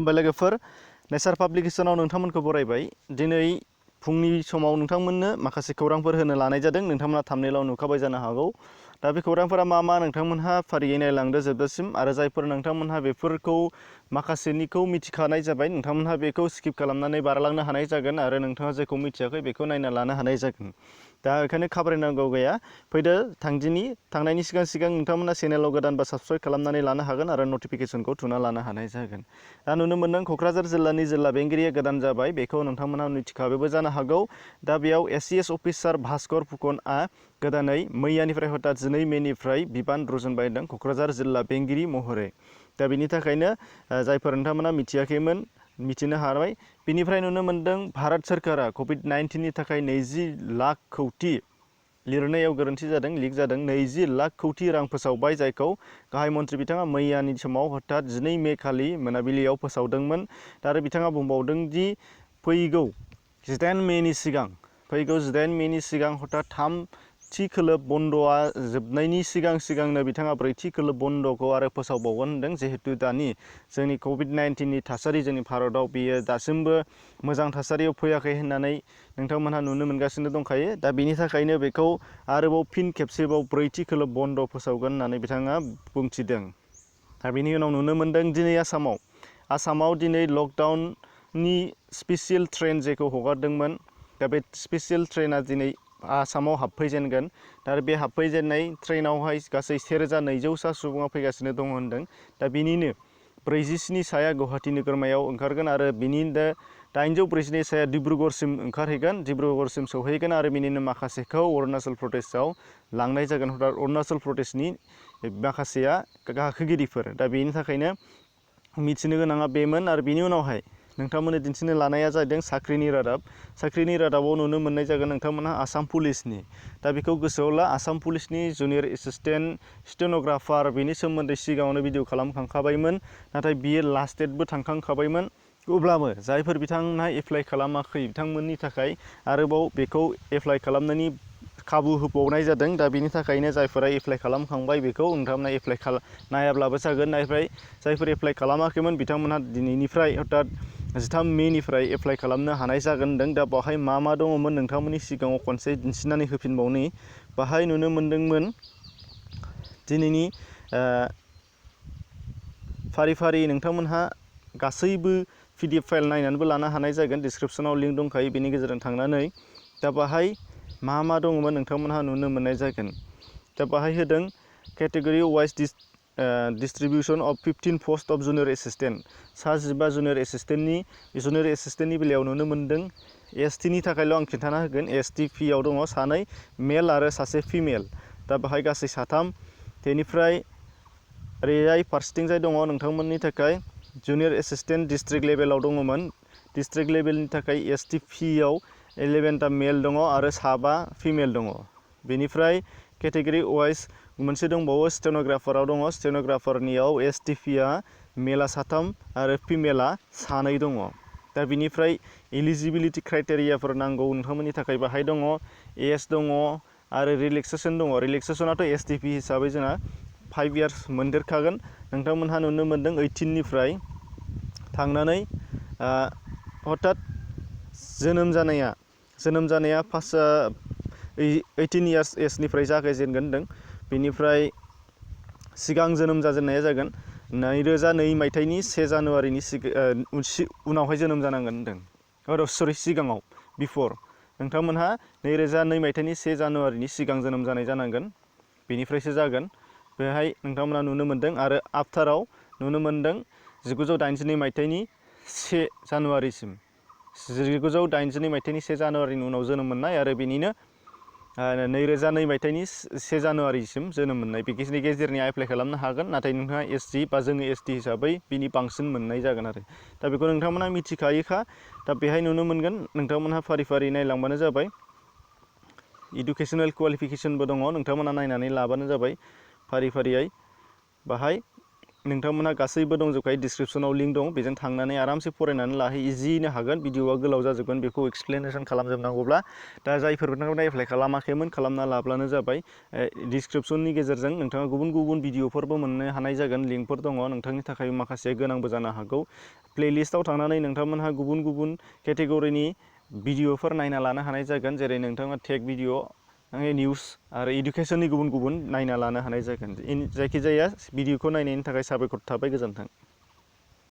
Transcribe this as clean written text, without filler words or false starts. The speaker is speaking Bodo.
खुलुमबाय लोगोफोर नेचार पाब्लिकेशनाव नोंथांमोनखौ बरायबाय दिनै फुंनि समाव नोंथांमोननो माखासे खौरांफोर होनो लानाय जादों नोंथांमोना थाम्बनेलाव नुखाबाय जानो हागौ दा बे खौरांफोरा मा नोंथांमोनहा फारियै नायलांदो जोबजासिम आरो जायफोर नोंथांमोनहा बेफोरखौ माखासेनिखौ मिथिखानाय जाबाय नोंथांमोनहा बेखौ स्किप खालामनानै बारलांनो हानाय जागोन आरो नोंथाङा जेखौ मिथियाखै बेखौ नायना लानो हानाय जागोन दा बेखायनो खाब्रायनांगौ गैया फैदो थांनायनि सिगां नोंथांमोना चेनेलाव गोदानबा साबस्क्राइब खालामनानै लानो हागोन आरो नटिफिकेसनखौ थुना लानो हानाय जागोन दा नुनो मोनदों क'क्राझार जिल्लानि जिल्ला बेंगिरिया गोदान जाबाय बेखौ नोंथांमोना मिथिखाबायबो जानो हागौ दा बेयाव एससिएस अफिसार भास्कर फुकनआ गोदानै मैयानिफ्राय हथात 12 मेनिफ्राय बिबान रुजुनबाय दं क'क्राझार जिल्ला बेंगिरि महरै दा बेनि थाखायनो जायफोर नोंथांमोना मिथियाखैमोन मिथिनो हाबाय बिनिफ्राय नुनो मोनदों भारत सरकारा COVID-19 नि थाखाय 20 लाख कौटि लिरनायाव गोरोन्थि जादों लिक जादों 20 लाख कौटि रां फोसावबाय जायखौ गाहाय मन्थ्रि बिथाङा मैयानि समाव हथात 12 मे खालि मोनाबिलियाव फोसावदोंमोन आरो बिथाङा बुंबावदों दि फैगौ 18 मेनि सिगां हथात 3थि खोलोब बन्द'आ जोबनायनि सिगांनो बिथाङा 4थि खोलोब बन्द'खौ आरो फोसावबावगोन होनदों जिहेतु दानि जोंनि COVID-19 नि थासारि जोंनि भारतआव बियो दासिमबो मोजां थासारियाव फैयाखै होननानै नोंथांमोनहा नुनो मोनगासिनो दंखायो दा बेनि थाखायनो बेखौ आरोबाव फिन खेबसेबाव 4थि खोलोब बन्द' फोसावगोन होननानै बिथाङा बुंथिदों दा बेनि उनाव नुनो मोनदों दिनै आसामाव दिनै लकडाउननि स्पेसियेल ट्रेन जेखौ हगारदोंमोन दा बे स्पेसियेल ट्रेना दिनै आसामाव हाबफैजेनगोन दा बे हाबफैजेननाय ट्रेनावहाय गासै 1200 सुबुङा फैगासिनो दङ होनदों दा बिनिनो 47 साया गुवाहाटी नोगोरमायाव ओंखारगोन आरो बिनिनो 842 साया डिब्रुगड़सिम ओंखारहैगोन डिब्रुगड़सिम सौहैगोन आरो बिनिनो माखासेखौ अरुणाचल प्रदेशआव लांनाय जागोन अरुणाचल प्रदेशनि माखासेया गाखोगिरिफोर दा बेनि थाखायनो मिथिनो गोनाङा बेमोन आरो बिनि उनावहाय नोंथांमोननो दिन्थिनो लानाया जादों साख्रिनि रादाबाव नुनो मोननाय जागोन नोंथांमोनहा आसाम पुलिसनि दा बेखौ गोसोआव ला आसाम पुलिसनि जुनियर एसिस्टेन्ट स्टेन'ग्राफार बेनि सोमोन्दै सिगाङावनो भिडिअ खालामखांखाबायमोन नाथाय बियो लास्ट डेटबो थांखांखाबायमोन अब्लाबो जायफोर बिथांमोनहा एप्लाइ खालामाखै बिथांमोननि थाखाय आरोबाव बेखौ एप्लाइ खालामनायनि खाबु होबावनाय जादों दा बेनि थाखायनो जायफोरा एप्लाइ खालामखांबाय बेखौ नोंथांमोना एप्लाइ नायाब्लाबो जागोन नाथाय जायफोर एप्लाइ खालामाखैमोन बिथांमोनहा दिनैनिफ्राय हथात 13 मेनिफ्राय एप्लाइ खालामनो हानाय जागोन होनदों दा बावहाय मा दङमोन नोंथांमोननि सिगाङाव खनसे दिन्थिनानै होफिनबावनि बाहाय नुनो मोनदोंमोन दिनैनि फारि नोंथांमोनहा गासैबो PDF फाइल नायनानैबो लानो हानाय जागोन डिसक्रिपसनाव लिंक दंखायो बेनि गेजेरजों थांनानै दा बाहाय मा दङमोन नोंथांमोनहा नुनो मोननाय जागोन दा बाहाय होदों category wise distribution of 15 post of junior assistant 15 junior एसिस्टेन्टनि बेलायाव नुनो मोनदों ST नि थाखायल' आं खिन्थाना होगोन STP आव दङ 2 मेल आरो 1 फिमेल दा बाहाय गासै 3 बेनिफ्राय ओरैजाय फारसेथिंजाय दङ नोंथांमोननि थाखाय जुनियर एसिस्टेन्ट डिस्ट्रिक्ट लेभेलाव दङमोन डिस्ट्रिक्ट लेभेलनि थाखाय STP आव 11टा मेल दङ आरो 5 फिमेल दङ बेनिफ्राय केटेगरि वाइज मोनसे दंबावो स्टेन'ग्राफाराव दङ स्टेन'ग्राफारनियाव STP आ मेला 3 आरो फिमेला 2 दङ दा बिनिफ्राय एलिजिबिलिटि क्राइटेरियाफोर नांगौ नोंथांमोननि थाखाय बाहाय दङ एज दङ आरो रिलेक्सेसन दङ रिलेक्सेसनाथ' STP हिसाबै जोंहा 5 इयार्स मोनदेरखागोन नोंथांमोनहा नुनो मोनदों 18 निफ्राय थांनानै हथात जोनोम जानाया 18 इयार्स एजनिफ्राय जागायजेनगोन होनदों बेनिफ्राय सिगां जोनोम जाजेननाया जागोन 2002 मायथाइनि 1 जानुवारिनि उनावहाय जोनोम जानांगोन होनदों सिगाङाव बिफर नोंथांमोनहा 2002 मायथाइनि 1 जानुवारिनि सिगां जोनोम जानाय जानांगोन बेनिफ्रायसो जागोन बेहाय नोंथांमोना नुनो मोनदों आरो आफ्टाराव नुनो मोनदों 1982 मायथाइनि 1 जानुवारिसिम 1982 मायथाइनि 1 जानुवारिनि उनाव जोनोम मोननाय आरो बेनिनो 2002 मायथाइनि 1 जानुवारिसिम जोनोम मोननाय बेनि गेजेरनि एप्लाइ खालामनो हागोन नाथाय नोंथाङा SC बा जोङो ST हिसाबै बिनि बांसिन मोननाय जागोन आरो दा बेखौ नोंथांमोना मिथिखायोखा दा बेहाय नुनो मोनगोन नोंथांमोनहा फारि नायलांबानो जाबाय इडुकेसनेल क्वालिफिकेसनबो दङ नोंथांमोना नायनानै लाबानो जाबाय फारियै बाहाय नोंथांमोनहा गासैबो दंजोबखायो डिसक्रिपसनाव लिंक दं बेजों थांनानै आरामसे फरायनानै लाहै इजियैनो हागोन भिडिअआ गोलाव जाजोबगोन बेखौ एक्सप्लेनेसन खालामजोबनांगौब्ला दा जायफोर नोंथांमोना एप्लाइ खालामाखैमोन खालामना लाब्लानो जाबाय डिसक्रिपसननि गेजेरजों नोंथाङा गुबुन गुबुन भिडिअफोरबो मोननो हानाय जागोन लिंकफोर दङ नोंथांनि थाखाय माखासे गोनांबो जानो हागौ प्लेलिस्टआव थांनानै नोंथांमोनहा गुबुन गुबुन केटेगरिनि भिडिअफोर नायना लानो हानाय जागोन जेरै नोंथाङा टेक भिडिअ निउस आरो इडुकेसननि गुबुन गुबुन नायना लानो हानाय जागोन जायखिजाया भिडिअखौ नायनायनि थाखाय साबायखर थाबाय गोजोन्थों।